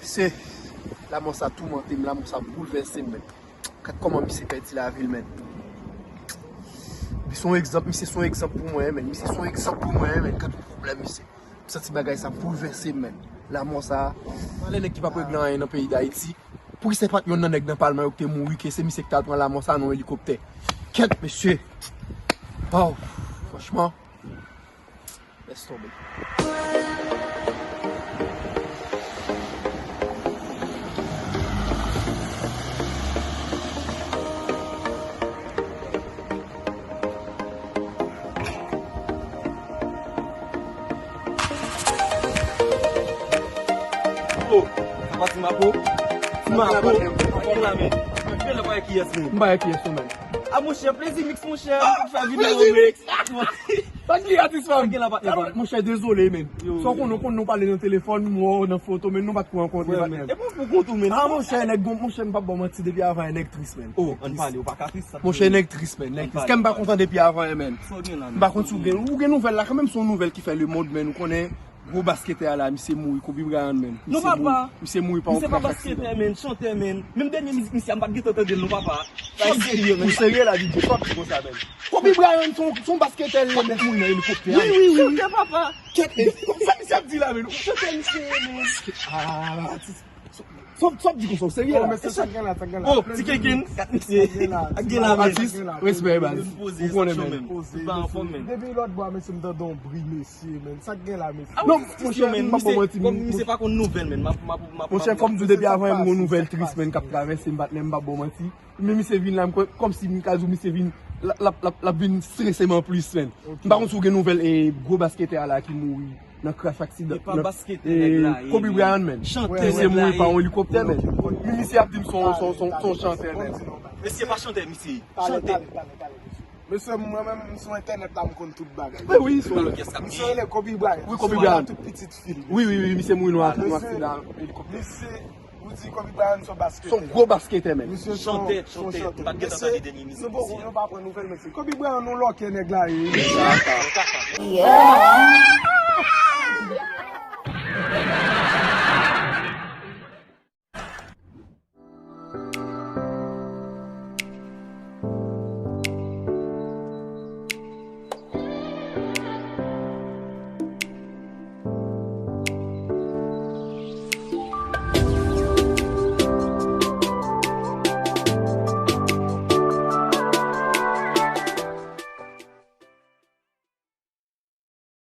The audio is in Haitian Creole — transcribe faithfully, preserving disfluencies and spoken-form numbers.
Se lanmò sa toumante m, lanmò sa boulvèse m, men. Gad kòman misye pèdi lavi l, men. Li se yon egzanp, misye se yon egzanp pou mwen, men. Misye se yon egzanp pou mwen, men. Gad pwoblèm misye. M santi bagay sa boulvèse m, men. Lanmò sa. Anlè nèg ki p ap regle anyen nan peyi Dayiti. Poukisa se pa t yonn nan nèg nan palman yo ki te mouri, ke se misye ki t al pran lanmò sa nan yon elikoptè? Kèt, mesye. Waw, franchman. Lès tonbe. Oh, sa pa Ti Mapo? Ti Mapo, anfòm la, men. Mwen fè lè pa kiyès, men. M pa kiyès, men. A, monchè, Plezi Mix, monchè, nou fè videyo, men. Sa k li atis fanm? Sa gen la, patnè, pa. Monchè, dezole, men. Yo, sa w konnen, w konnen nou pale nan telefòn, m wè w nan foto, men nou pa t ko rankontre, patnè. E bon, pou kont ou, men. A, monchè, nèg, monchè, m p ap ba w manti, depi avan, nèg tris, men. Oh, ann pale, ou pa ka tris, sa. Monchè, nèg tris, men. Nèg tris. Kè m pa kontan depi avan, men. Sa w gen la, men? M pa konn si w gen, ou gen nouvèl la, kanmenm se yon nouvèl ki fè lemonn, men, ou konnen. Gwo basketè a la, misye mouri, Kobe Bryant, men. Non, papa. Misye mouri pa yon krach aksidan. Misye pa basketè, men, chantè, men. Menm dènye mizik misye a, m pa t gentan tande l, non, papa. Sa serye, men. Ou serye la, D J? Sa w ap di konsa, men? Kobe Bryant, se yon, se yon basketè, l ye, men, mouri nan elikoptè a. Wi, wi, wi. Chantè, papa. Kèt, men. Sa misye ap di la, men? Chantè misye ye, men. Ah, atis. Sa w ap di konsa, w serye la? Oh, mesye, sa k gen la, sa k gen la? Oh, ti kenken, kat misye. Sa k gen la, men. Atis, respè, baz. Ou konnen, men. Poze, poze. Depi lòt bò a, mesye, m tande yon bri, mesye, men. Sa k gen la, mesye? Non, monchè, m p ap ba w manti, m, misye pa konn nouvèl, men. M ap, m ap, m ap, monchè, fò m di w, depi avan, m gon nouvèl tris, men, k ap travèse m, patnè, m p ap ba w manti. Men misye vin la, m kwè, kòmsi m ka di w, misye vin, l ap, l ap, l ap, l ap vin strese m anplis, men. M pa konn si w gen nouvèl, e, gwo basketè a la ki mouri nan krach aksidan. E pa basketè nèg la ye, Kobe Bryant, men. Chantè nèg la ye. Misye mouri pa yon elikoptè, men. Men misye ap di m se yon, se yon, se yon, se yon chantè, men. Mesye pa chantè, misye. Chantè. Mesye, mwen menm, m sou entènèt la, m konn tout bagay. Wi, wi, se yon, misye rele Kobe Bryant. Wi, Kobe Bryant. Tout pitit fi l. Wi, wi, wi, misye mouri nan aksidan elikoptè. Misye, ou di Kobe Bryant se yon basketè. Se yon gwo basketè, men. Misye se yon, chantè, se yon chantè. M pa t gentan tande dènye mizik misye a. Nou poko, nou pa pran nouvèl, mesye. Kobe Bryant, nou lòke nèg la ye. Yeah.